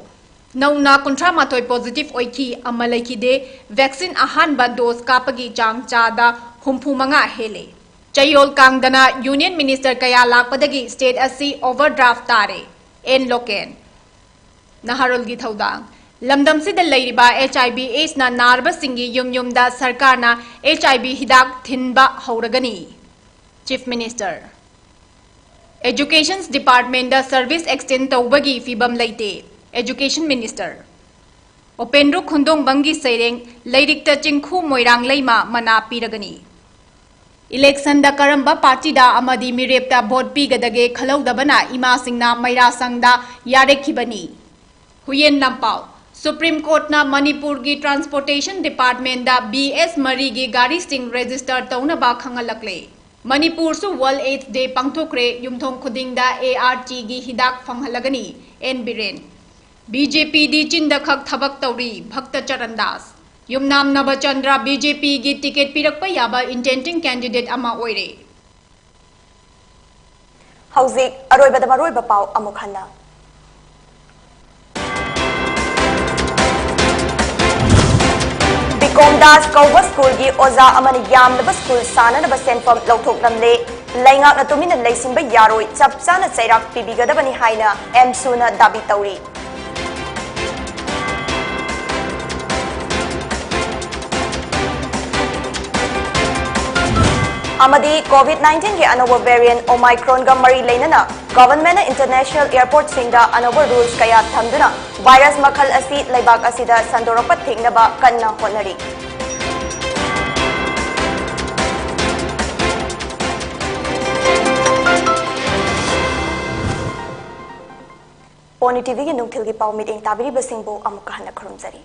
ꯅꯧꯅ ꯀꯨꯟꯊ꯭ꯔꯥ ꯃꯥꯊꯣꯏ positive ꯑꯣꯏꯈꯤ, ꯑꯃ ꯂꯩꯈꯤꯗꯦ꯫ Vaccine ꯑꯍꯥꯟꯕ dose ꯀꯥꯞꯄꯒꯤ ꯆꯥꯡ ꯆꯥꯗ ꯍꯨꯝꯐꯨ ꯃꯉꯥ ꯍꯦꯜꯂꯦ꯫ ꯆꯌꯣꯜ ꯀꯥꯡꯗꯅ Union Minister ꯀꯌꯥ ꯂꯥꯛꯄꯗꯒꯤ state ꯑꯁꯤ overdraft ꯇꯥꯔꯦ, N Loken꯫ ꯅꯍꯥꯔꯣꯜꯒꯤ ꯊꯧꯗꯥꯡ꯫ ꯂꯝꯗꯝꯁꯤꯗ ꯂꯩꯔꯤꯕ HIV AIDSꯅ ꯅꯥꯔꯕꯁꯤꯡꯒꯤ ꯌꯨꯝ ꯌꯨꯝꯗ ꯁꯔꯀꯥꯔꯅ HIV ꯍꯤꯗꯥꯛ ꯊꯤꯟꯕ ꯍꯧꯔꯒꯅꯤ, Chief Minister꯫ Education Departmentꯇ service extend ꯇꯧꯕꯒꯤ ꯐꯤꯕꯝ ꯂꯩꯇꯦ, Education Minister꯫ ꯎꯄꯦꯟꯗ꯭ꯔ ꯈꯨꯟꯗꯣꯡꯕꯝꯒꯤ ꯁꯩꯔꯦꯡ, ꯂꯥꯏꯔꯤꯛꯇ ꯆꯤꯡꯈꯨ ꯃꯣꯏꯔꯥꯡ ꯂꯩꯃ ꯃꯅꯥ ꯄꯤꯔꯒꯅꯤ꯫ Electionꯗ ꯀꯔꯝꯕ partyꯗ ꯑꯃꯗꯤ ꯃꯤꯔꯦꯞꯇ vote ꯄꯤꯒꯗꯒꯦ ꯈꯜꯍꯧꯗꯕꯅ ꯏꯃꯥꯁꯤꯡꯅ ꯃꯩꯔꯥꯁꯪꯗ ꯌꯥꯔꯦꯛꯈꯤꯕꯅꯤ꯫ ꯍꯨꯌꯦꯟ ꯂꯥꯟꯄꯥꯎ꯫ Supreme Courtꯅ ꯃꯅꯤꯄꯨꯔꯒꯤ Transportation Departmentꯇ BS ꯃꯔꯤꯒꯤ ꯒꯥꯔꯤꯁꯤꯡ register ꯇꯧꯅꯕ ꯈꯪꯍꯜꯂꯛꯂꯦ꯫ ꯃꯅꯤꯄꯨꯔꯁꯨ World AIDS Day ꯄꯥꯡꯊꯣꯛꯈ꯭ꯔꯦ, ꯌꯨꯝꯊꯣꯡ ꯈꯨꯗꯤꯡꯗ ARTꯒꯤ ꯍꯤꯗꯥꯛ ꯐꯪꯍꯜꯂꯒꯅꯤ, N ꯕꯤꯔꯦꯟ꯫ BJPꯗꯤ ꯆꯤꯟꯗ ꯈꯛ ꯊꯕꯛ ꯇꯧꯔꯤ, ꯚꯛꯇ ꯆꯔꯟ ꯗꯥꯁ꯫ ꯌꯨꯝꯅꯥꯝ ꯅꯕꯆꯟꯗ꯭ꯔ BJPꯒꯤ ticket ꯄꯤꯔꯛꯄ ꯌꯥꯕ intending candidate ꯑꯃ ꯑꯣꯏꯔꯦ꯫ ꯍꯧꯖꯤꯛ ꯑꯔꯣꯏꯕꯗ ꯃꯔꯨꯑꯣꯏꯕ ꯄꯥꯎ ꯑꯃꯨꯛ ꯍꯟꯅ꯫ ꯀꯣꯝꯗꯥꯁ ꯀꯧꯕ ꯁ꯭ꯀꯨꯜꯒꯤ ꯑꯣꯖꯥ ꯑꯃꯅ ꯌꯥꯝꯂꯕ ꯁ꯭ꯀꯨꯜ ꯁꯥꯅꯅꯕ ꯁꯦꯟꯐꯝ ꯂꯧꯊꯣꯛꯂꯝꯂꯦ꯫ ꯂꯩꯉꯥꯛꯅ ꯇꯨꯃꯤꯟꯅ ꯂꯩꯁꯤꯟꯕ ꯌꯥꯔꯣꯏ, ꯆꯞ ꯆꯥꯅ ꯆꯩꯔꯥꯛ ꯄꯤꯕꯤꯒꯗꯕꯅꯤ ꯍꯥꯏꯅ ꯑꯦꯝꯁꯨꯅ ꯗꯥꯕꯤ ꯇꯧꯔꯤ꯫ ꯑꯃꯗꯤ COVID nineteenꯒꯤ ꯑꯅꯧꯕ variant Omicronꯒ ꯃꯔꯤ ꯂꯩꯅꯅ governmentꯅ international airportꯁꯤꯡꯗ ꯑꯅꯧꯕ rules ꯀꯌꯥ ꯊꯝꯗꯨꯅ virus ꯃꯈꯜ ꯑꯁꯤ ꯂꯩꯕꯥꯛ ꯑꯁꯤꯗ ꯁꯟꯗꯣꯔꯛꯄ ꯊꯤꯡꯅꯕ ꯀꯟꯅ ꯍꯣꯠꯅꯔꯤ꯫ ꯄꯣꯅꯤ ꯇꯤꯚꯤꯒꯤ ꯅꯨꯡꯊꯤꯜꯒꯤ ꯄꯥꯎ ꯃꯤꯠꯌꯦꯡ ꯇꯥꯕꯤꯔꯤꯕꯁꯤꯡꯕꯨ ꯑꯃꯨꯛꯀ ꯍꯟꯅ ꯈꯨꯔꯨꯝꯖꯔꯤ꯫